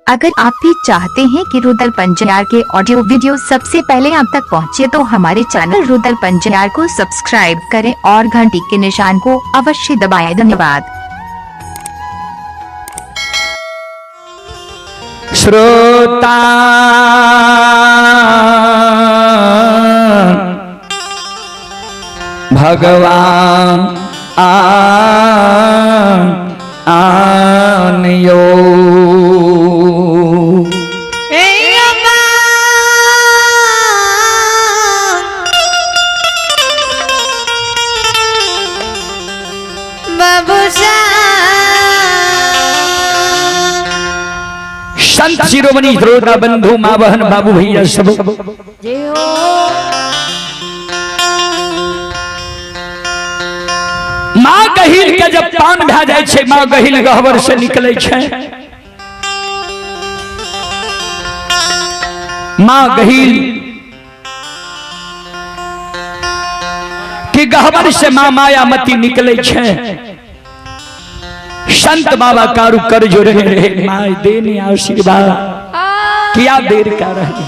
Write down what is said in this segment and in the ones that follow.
अगर आप भी चाहते हैं कि रुदल पंजियार के ऑडियो वीडियो सबसे पहले आप तक पहुंचे तो हमारे चैनल रुदल पंजियार को सब्सक्राइब करें और घंटी के निशान को अवश्य दबाएं। धन्यवाद। श्रोता भगवान आन यो संत शिरोमणि श्रोता बंधु माँ बहन बाबू भैया सब माँ गहिल के जब पान भए जाए छै, माँ गहिल गहबर से निकले छै। माँ गहिल के गहबर से माँ मायामती निकले छै। संत बाबा कारू कर जोड़े रहे, माँ देने आशीर्वाद क्या देर कर रही।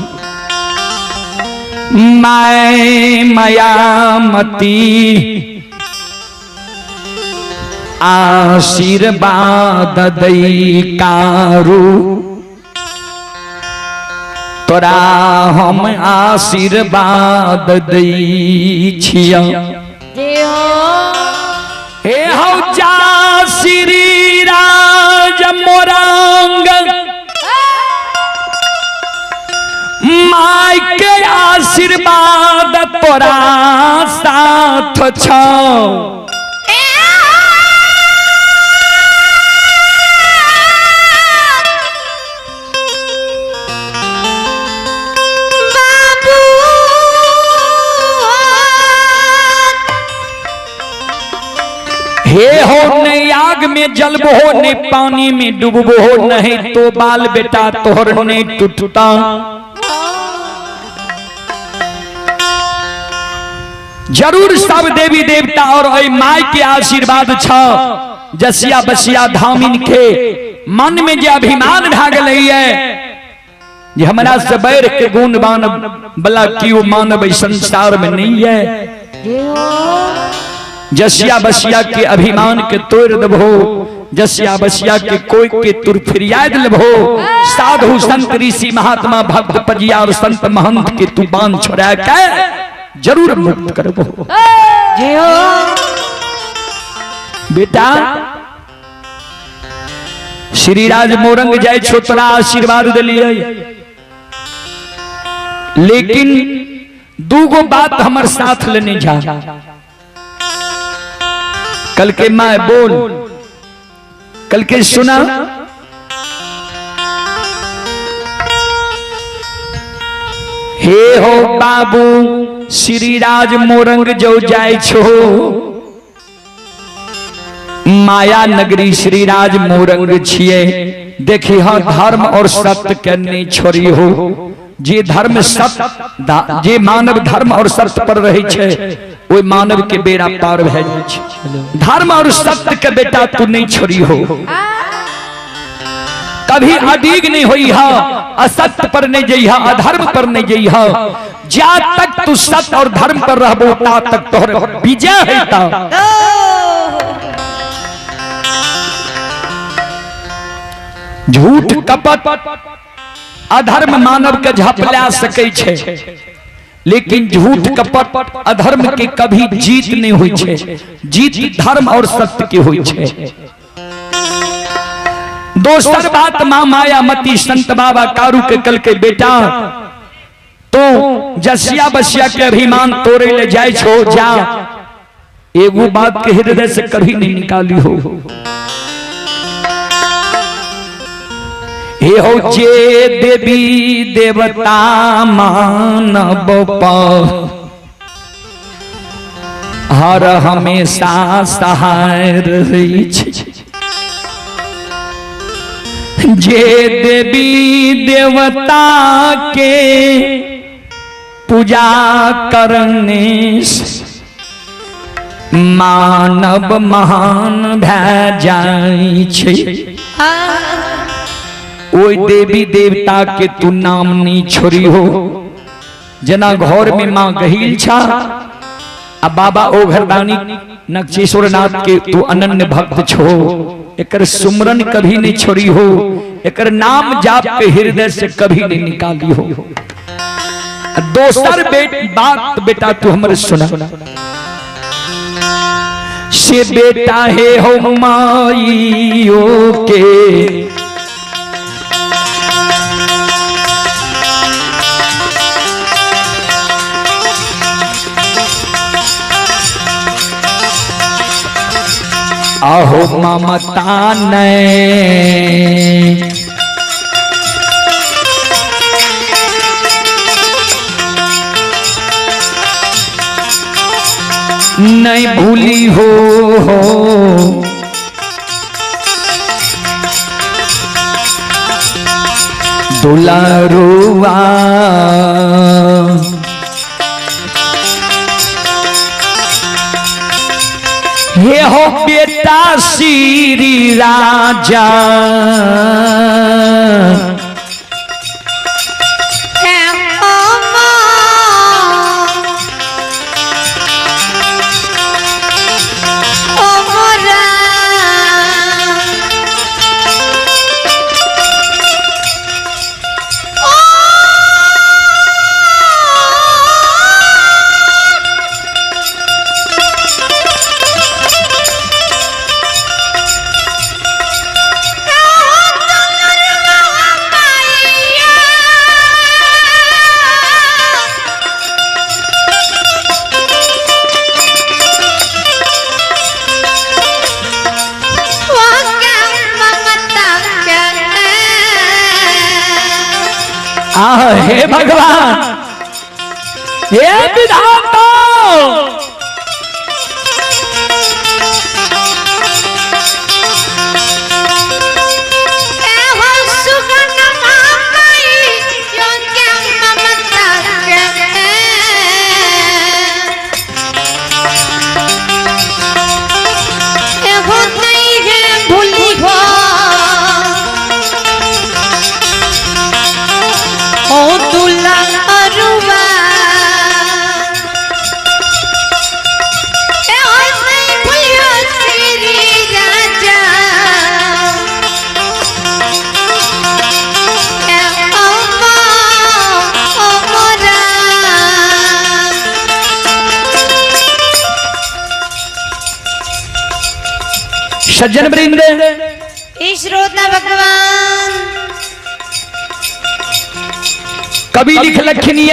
My मायामती आशीर्वाद दई कारू, तोरा हम आशीर्वाद दई छिया। हे हौ जा श्री राज मोरंग my के आशीर्वाद तोरा साथ छौ। हे हो नहीं आग में जलबो हो नहीं पानी में डूबबो हो नहीं तो बाल बेटा तोहर नहीं टूटता। जरूर सब देवी देवता और अई माई के आशीर्वाद छ जसिया बसिया धामिन के मन में जे अभिमान भा गेलै जे हमरा से बैर के गुण बान बला क्यों मानव संसार में नहीं है। जसिया बसिया के अभिमान के तोड़ देबो, जसिया बसिया के कोई के तुर फिरियाद लेबो, साधु संत ऋषि महात्मा भक्त पजिया और संत महंत के तू बांध छोड़ा के जरूर मुक्त करबो। बेटा श्री राज मोरंग जाय छो तोरा आशीर्वाद दिलियै, लेकिन दूगो बात हमर साथ लेने जा। कल के मां बोल, कल के सुना, हे हो बाबू श्री राज मोरंग जो जाय छो माया नगरी श्री राज मोरंग छिए, देखी हाँ धर्म और सत्य के नहीं छोड़ी हो। जे धर्म सत्य जे मानव धर्म और सत्य पर रहे छे ओई मानव के बेड़ा पार भए जाय छे। धर्म और सत्य के बेटा तू नहीं छोड़ी हो, कभी अडीग नहीं होई हा, असत्य पर नहीं जइहा, अधर्म पर नहीं जइहा। जा तक तू सत्य और धर्म पर रहबो ता तक तोहर विजय होता। झूठ कपट अधर्म मानव के झपला सकै छे, लेकिन झूठ कपट अधर्म के कभी जीत नहीं हुई छे। जीत धर्म और सत्य के हुई छे। दोसर बात मां मायामती संत बाबा कारू के कल के बेटा तो जसिया बसिया के अभिमान तोड़े ले जाय छो जा, एगो बात के हृदय से कभी नहीं निकाली हो। हे हो जे देवी देवता मानव पर हर हमेशा सहाय रहै छे, जे देवी देवता के पूजा करने से मानव महान भए जाय छे। ओहि देवी देवता के तू नाम नहीं छोड़ी हो। जना घर में माँ गहील छा आ बाबा ओ घरदानी नक्शेश्वर नाथ के तू अनन्य भक्त छो, एकर सुमरन कभी नहीं छोड़ी हो, एकर नाम जाप के हृदय से कभी नहीं निकाली हो। दोसर बात बेटा तू हमरे सुना से बेटा हे हो माइयो के आहो ममता ने नहीं भूली हो दुलारुआ हे हो बेटा श्री राजा आह हे भगवान हे विधाता सज्जन वृंद श्रोता भगवान कवि लिख लखनीय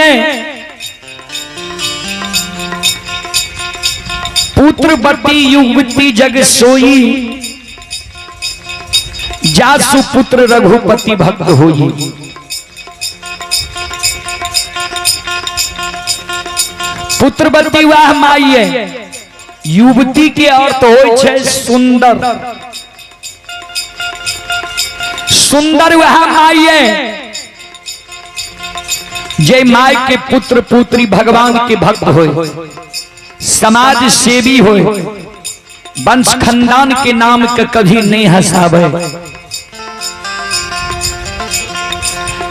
पुत्र बती युवती जग सोई जासु पुत्र रघुपति भक्त होई। पुत्रवती वह माई है, युवती के अर्थ होय छै सुंदर, सुंदर वह माई है जे माई के पुत्र पुत्री भगवान के भक्त होय, समाज सेवी होय, वंश खानदान के नाम के कभी नहीं हंसावे।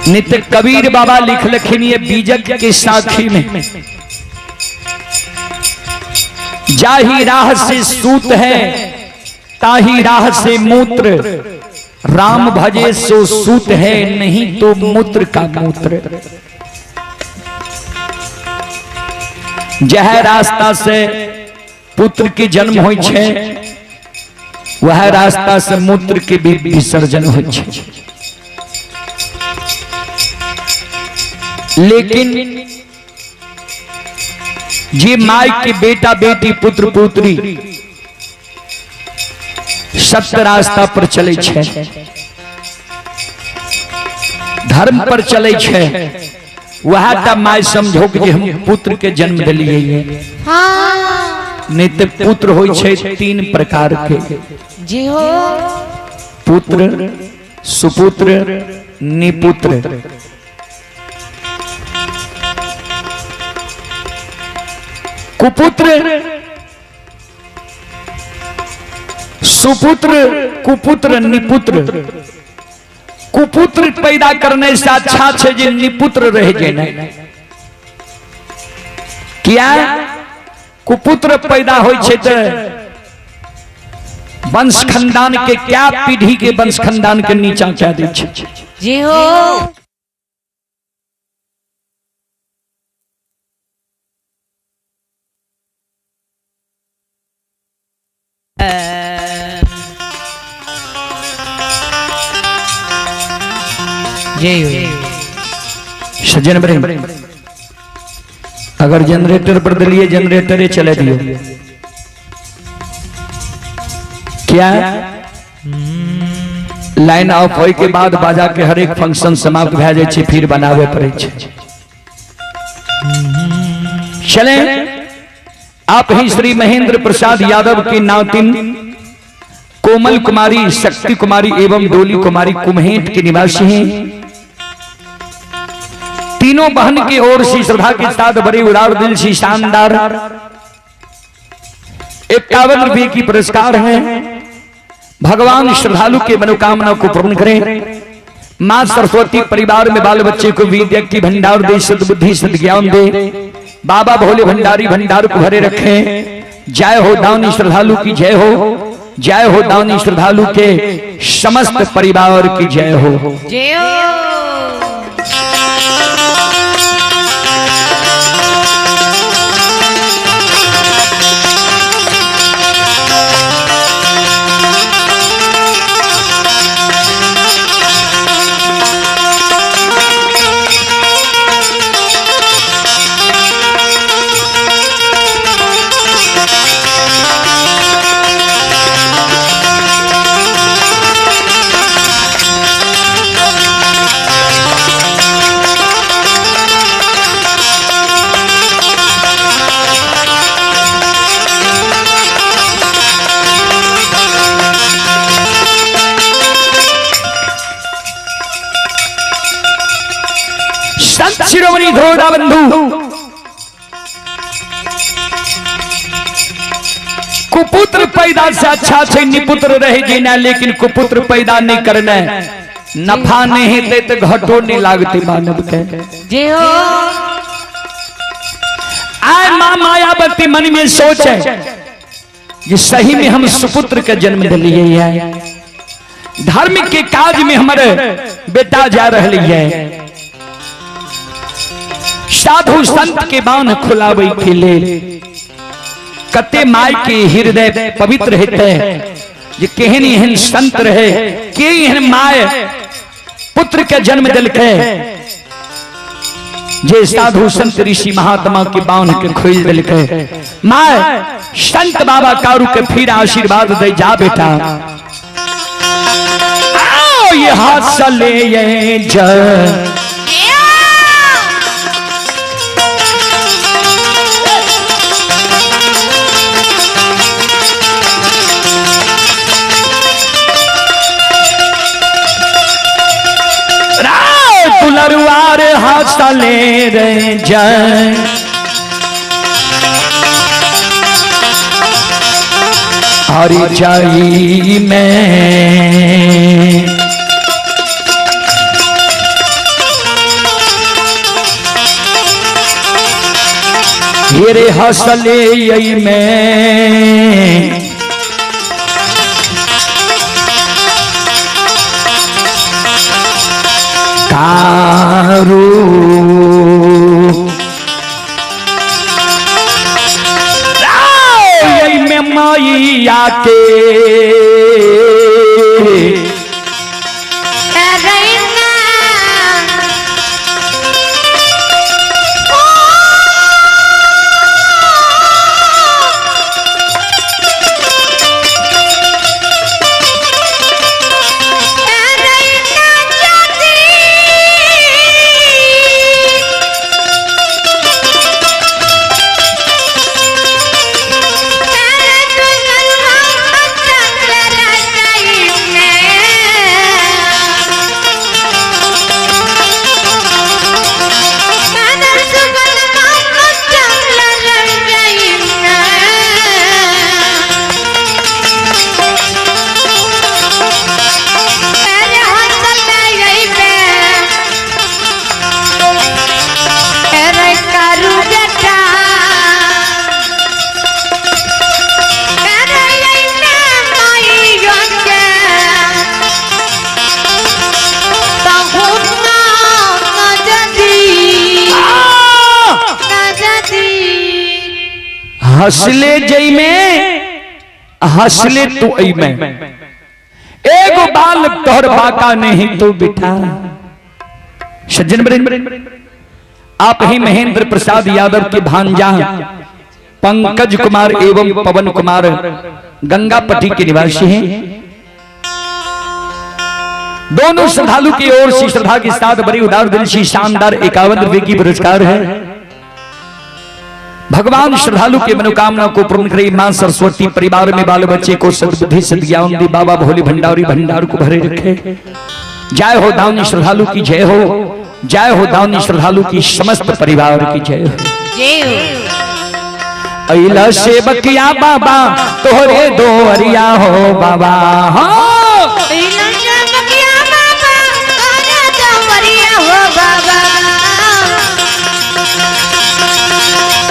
नित्य कबीर बाबा लिख लखिन ये बीजक के साखी में, जाही राह से सूत है ताही राह से मूत्र, राम भजे सो सूत है नहीं तो मूत्र का मूत्र। जह रास्ता से पुत्र के जन्म होय छे वह रास्ता से मूत्र के भी विसर्जन होय छे। लेकिन जे my के बेटा बेटी पुत्र पुत्री सत्य रास्ता पर चले छे, धर्म पर चले छे, वह ता my समझो कि हम पुत्र के जन्म दिलिए। हाँ। नहीं तो पुत्र होय छे तीन प्रकार के जी हो, पुत्र सुपुत्र निपुत्र। कुपुत्र सुपुत्र कुपुत्र निपुत्र। कुपुत्र पैदा करने से अच्छा छै जे निपुत्र रह जेना। किया कुपुत्र पैदा होइ छै तऽ वंश खानदान के क्या पीढ़ी के वंश खानदान के नीचा कए दै छै। जी हो। जय हो। सज्जन प्रेम, अगर जनरेटर पर दिलिए जनरेटरे चले दियो। क्या लाइन ऑफ होय के बाद बाजा के हर एक फंक्शन समाप्त भए जाय छै, फिर बनावे पड़े छै। चले आप ही श्री महेंद्र प्रसाद यादव के नातिन कोमल कुमारी, शक्ति कुमारी एवं डोली कुमारी कुम्हेट के निवासी हैं। तीनों बहन की ओर से श्रद्धा के साथ बड़े उदार दिल से शानदार 51 रुपए की पुरस्कार है। भगवान श्रद्धालु के मनोकामना को पूर्ण करें। मां सरस्वती परिवार में बाल बच्चे को विद्या की भंडार दे, सद्बुद्धि सद्ज्ञान दे। बाबा भोले भंडारी भंडार को भरे रखें। जय हो दानी श्रद्धालु की जय हो, जय हो दानी श्रद्धालु के समस्त परिवार की जय हो। जय हो। संत शिरोमणि धोरा बंधु कुपुत्र पैदा से अच्छा छै निपुत्र रहे जीना, लेकिन कुपुत्र पैदा नहीं करना, नफा नहीं हेतै तो घटो नहीं लागते मानव के। जी हो। आय मां मायावती मन में सोच है ये सही में हम सुपुत्र के जन्म दिलिए है, धर्म के काज में हमारे बेटा जा रही है, साधु संत के बांध खुलावे के लेल कते my के हृदय पवित्र हेतै जे केहन एहन संत रहे, के एहन my पुत्र के जन्म दिलकै जे साधु संत ऋषि महात्मा के बांध के खोल दिलकै। My संत बाबा कारू के फिर आशीर्वाद दे, जा बेटा आओ ये हाथ ले ये जय। दुलरुआर हसले रे जय। हरि जाई में हेरे हसले यही में कारू यही में मैया के हंसले जई में हंसले तू ऐ में, एगो बाल तोहर बाका नहीं तो बिठा। सज्जन वृंद, आप ही महेंद्र प्रसाद यादव के भांजा पंकज कुमार एवं पवन कुमार गंगापट्टी के निवासी हैं। दोनों श्रद्धालु की ओर से श्रद्धा के साथ बड़ी उदार दिल से शानदार 51 रुपए की पुरस्कार है। भगवान श्रद्धालु के मनोकामना को पूर्ण करे। मां सरस्वती परिवार में बाल बच्चे को सद्बुद्धि सद्ज्ञान दे। बाबा भोले भंडारी भंडार को भरे रखे। जय हो दानी श्रद्धालु की जय हो, जय हो दानी श्रद्धालु की समस्त परिवार की जय हो। जय हो। अइला सेवकिया बाबा तोहरे दोहरिया हो बाबा। हाँ अइला सेवकिया बाबा तोहरे दोहरिया हो बाबा।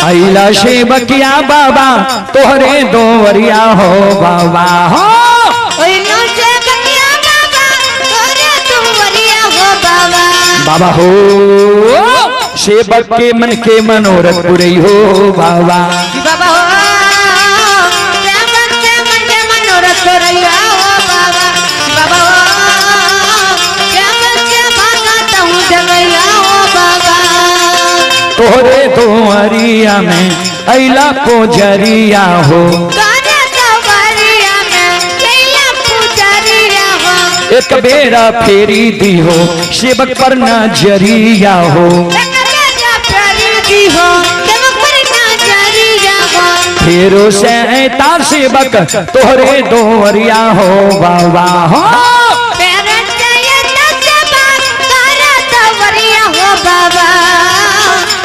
अइला सेवकिया बाबा तोहरे दोहरिया हो बाबा। हाँ अइला सेवकिया बाबा तोहरे दोहरिया हो बाबा। बाबा हो सेवक के मन के मनोरथ पुरई हो बाबा। बाबा हो सेवक के मन के मनोरथ पुरई हो बाबा। बाबा हो सेवक के भागा तहु जगैया हो बाबा। तोहरे दोहरिया में अइला पुजरिया हो, तोहरे दोहरिया में अइला पुजरिया हो। एक बेरा फेरी दी हो सेवक पर नजरिया हो, एक बेरा फेरी दी हो सेवक पर नजरिया हो। फेरो से ऐता सेवक तोहरे दोहरिया हो बाबा। हो फेरो से ऐता सेवक तोहरे दोहरिया हो बाबा।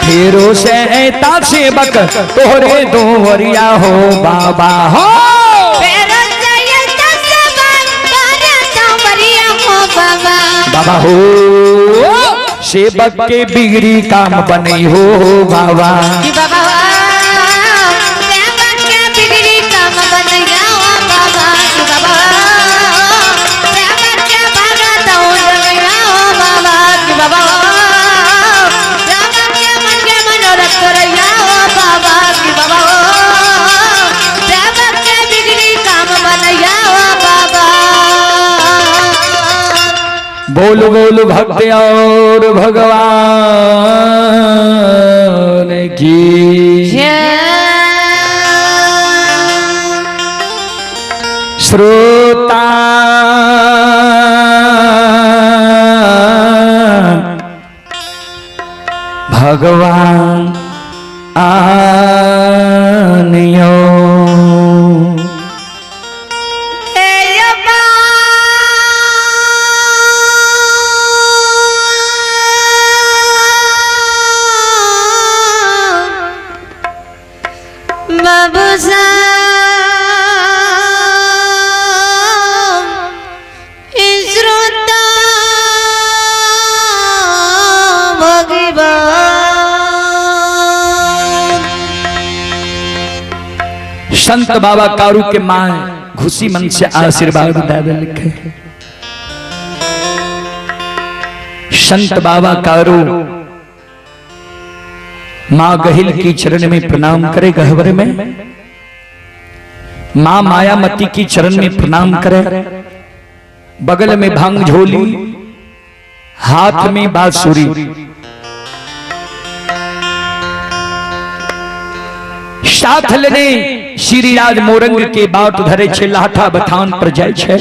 फेरो से ऐता सेवक तोहरे दोहरिया हो बाबा। हो फेरो से ऐता सेवक तोहरे दोहरिया हो बाबा। बाबा हो सेवक के बिगड़ी काम बनई हो बाबा। बाबा हो सेवक के बिगड़ी काम बनैया हो बाबा। बाबा हो सेवक के भागा तहु जगैया हो बाबा। बाबा हो सेवक के मन के मनोरथ करैया हो बाबा। बाबा हो सेवक के बिगड़ी काम बनैया हो बाबा। बोल बोल भक्त और भगवान की जय। श्रोता भगवान आनियो, संत बाबा कारू के मां खुशी मन से आशीर्वाद दे लिखे। संत बाबा कारू मां गहिल की चरण में प्रणाम करे, गहवर में मां मायामती की चरण में प्रणाम करे। बगल में भांग झोली, हाथ में बांसुरी। साथ लेने श्रीराज मोरंग के बाट धरे छे, लाठा बथान पर जाय छे।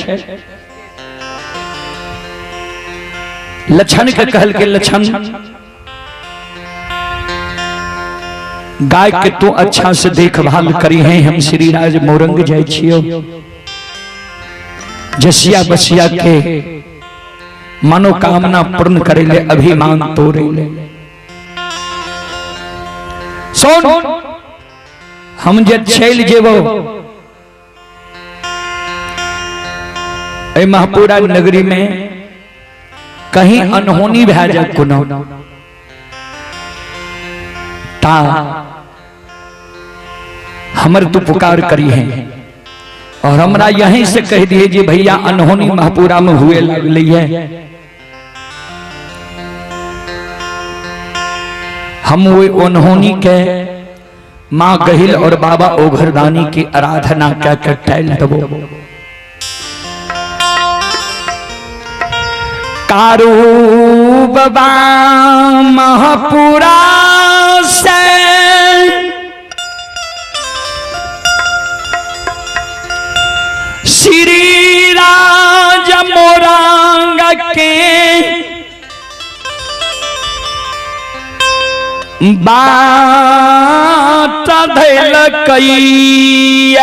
लछन के कहल के लछन गाय के तू अच्छा से देखभाल करी है, हम श्रीराज मोरंग जाय छियो। जसिया बसिया के मनोकामना पूर्ण करे ले, अभिमान तोड़े ले। सुन हम जे चल जेबो ए महापुरा नगरी में कहीं अनहोनी भए जाए कोनो ता हमर तू पुकार करी है। और हमरा यहीं से कह दिए जी भैया अनहोनी महापुरा में हुए लगली है, हम वो अनहोनी के माँ गहिल और बाबा ओघरदानी की आराधना क्या कर टहल दबो। कारू बाबा महापुरा से श्री राज मोरांग के बात धैल कई।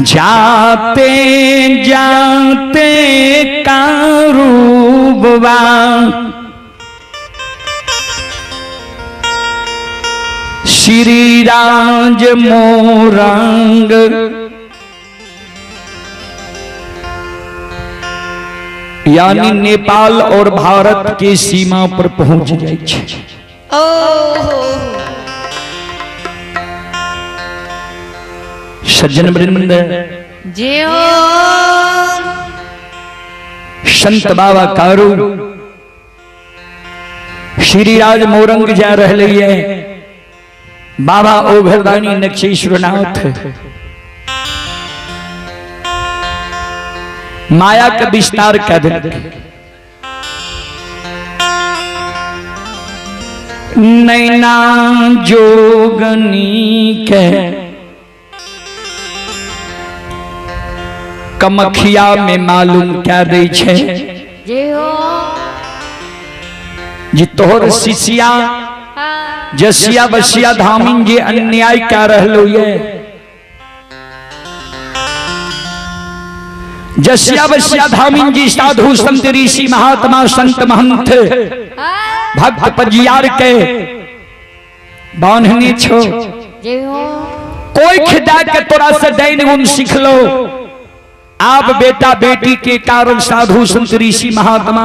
जाते जाते कारूबा श्री राज मोरंग यानी नेपाल और भारत के सीमा पर पहुंच जाए। सज्जन वृंद संत बाबा कारू श्री राज मोरंग जा रहे है। बाबा ओघरदानी नक्षेश्वरनाथ माया के विस्तार कर देलक। नैना जोगनी के कमखिया में मालूम क्या दै छे जी तोहर शिष्या जसिया बसिया धामिन जे अन्याय क्या रहलो ये जसिया बसिया धामिन जी साधु संत ऋषि महात्मा संत महंत भक्त पजियार के बांधने छो कोई खिदा के तोरा से दैन गुण सीख लो। आप बेटा बेटी के कारण साधु संत ऋषि महात्मा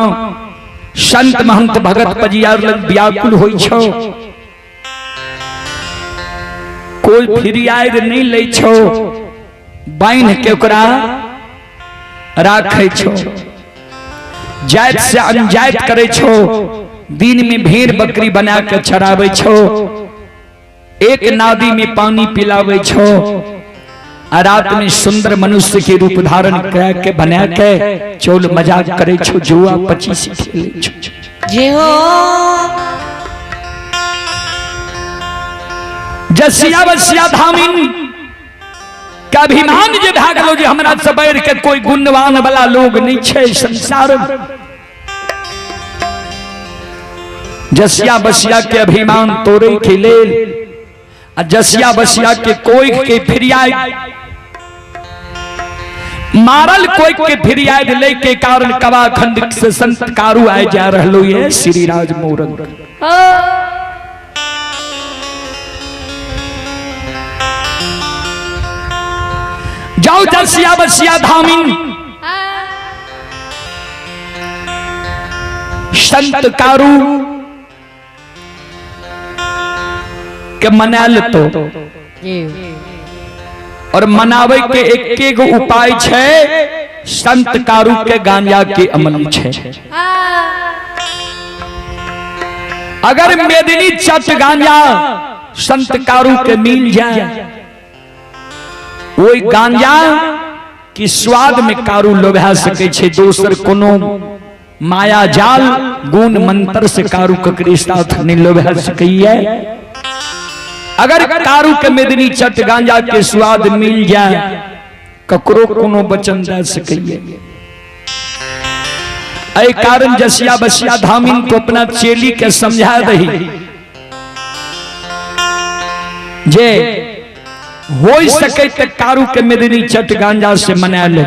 संत महंत भगत पजियार लग व्याकुल होई छो, कोई फिरियाद नहीं ले छो, बान्ह के ओकरा राखे छो, जात से अनजात करे छो, दिन में भेड़ बकरी बना के चरावे छो, एक नादी में पानी पिलावे छो, रात में सुंदर मनुष्य के रूप धारण करके बना के चोल मजाक करे छो, जुआ 25 खेले छो। जसिया बसिया धामिन का अभिमान जे भा गेलो जे हमरा से बढ़ के कोई गुणवान वाला लोग नहीं छे संसार में। जसिया बसिया के अभिमान तोड़े के लेल आ जसिया बसिया के कोई के फिरियाद मारल कोई के फिरियाद ले के कारण कवा खंड से संत कारू आए जा रहलो ये श्री राज मोरंग। जाओ जसिया बसिया धामिन संत कारू के मनाल तो और मनावे के एक एक उपाय छे संत कारू के गांजा के अमल छे। अगर मेदिनी चट गांजा संत कारू के मिल जाए वही गांजा की स्वाद में कारू लोभा सके छे, दोसर कोनो माया जाल गुण मंत्र से कारू ककरे साथ नहीं लोभा सकैया। अगर कारू के मेदिनी चट गांजा के स्वाद मिल जाए ककरो कोनो वचन दे सकैया। एहि कारण जसिया बसिया धामिन को अपना चेली के समझा दही जे हो सके त कारू के मेदिनी चट गांजा से मना ले।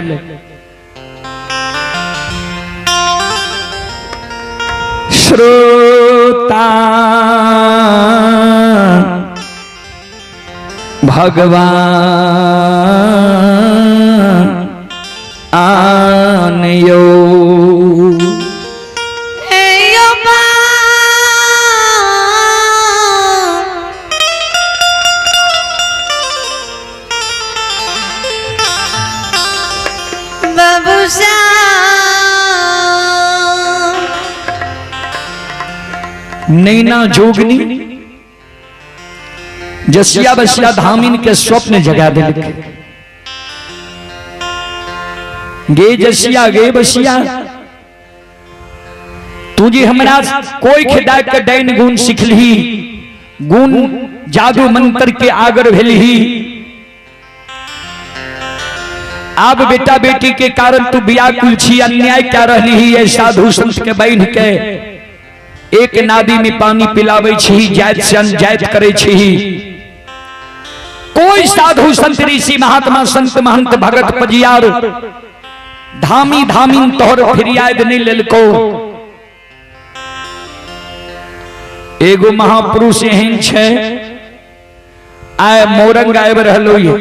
श्रोता भगवान आनयो नैना जोगनी जसिया बसिया धामिन के स्वप्न जगा दिल। गे जसिया गे बसिया, तू जी हमरा कोई खिदा के डैन गुण सिखलही, गुण जादू मंत्र के आगर भेलही। अब बेटा बेटी के कारण तू व्याकुल छी, अन्याय क्या रहली है साधु संत के बहन के एक नादी में पानी पिलावे छी, जात से अनजात करे छी। कोई साधु संत ऋषि महात्मा संत महंत भगत पजियार धामी धामीन तोहर फिरियाद नहीं लेलको। एगो महापुरुष एहन छै आय मोरंग आबि रहलो ये,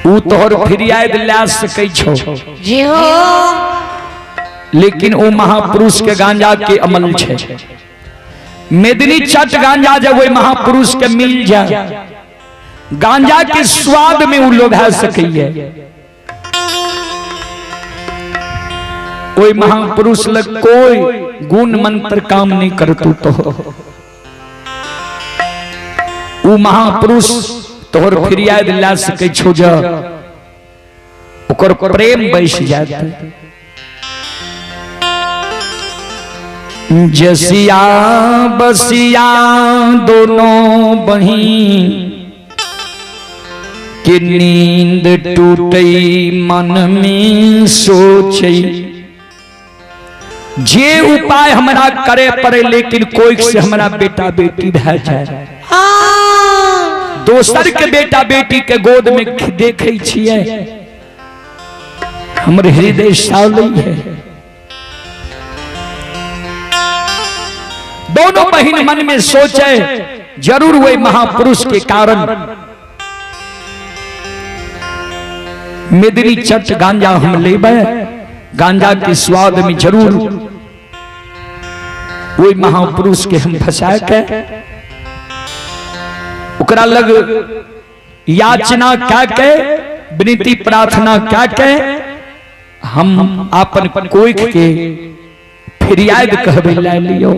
ऊ तोहर फिरियाद ला सकै छौ जी हो, लेकिन ओ महापुरुष के गांजा के अमल छै। मेदिनी चट गांजा जब वही महापुरुष के मिल जाए, गांजा के स्वाद में उ लोभा सकैये। ओई महापुरुष लग कोई गुण मंत्र काम नहीं करतू तो उ महापुरुष तोहर फिरियाद ला सकै छौ ज ओकर प्रेम बैस जात। जसिया बसिया दोनों बही कि नींद टूटई मन में सोचई। जे उपाय हमरा करे पड़े लेकिन कोई से हमरा बेटा बेटी भै जाए। दोसर के बेटा बेटी के गोद में देखे छियै हमर हृदय सावलै है। दोनों बहन मन में सोचे जरूर वही महापुरुष के कारण मेदनी चट गांजा हम लेबे, गांजा के स्वाद में जरूर वही महापुरुष के हम फंसा के ओकरा लग याचना क्या के विनती प्रार्थना क्या के हम आपन कोई के फिरियाद कहबे ला लियो।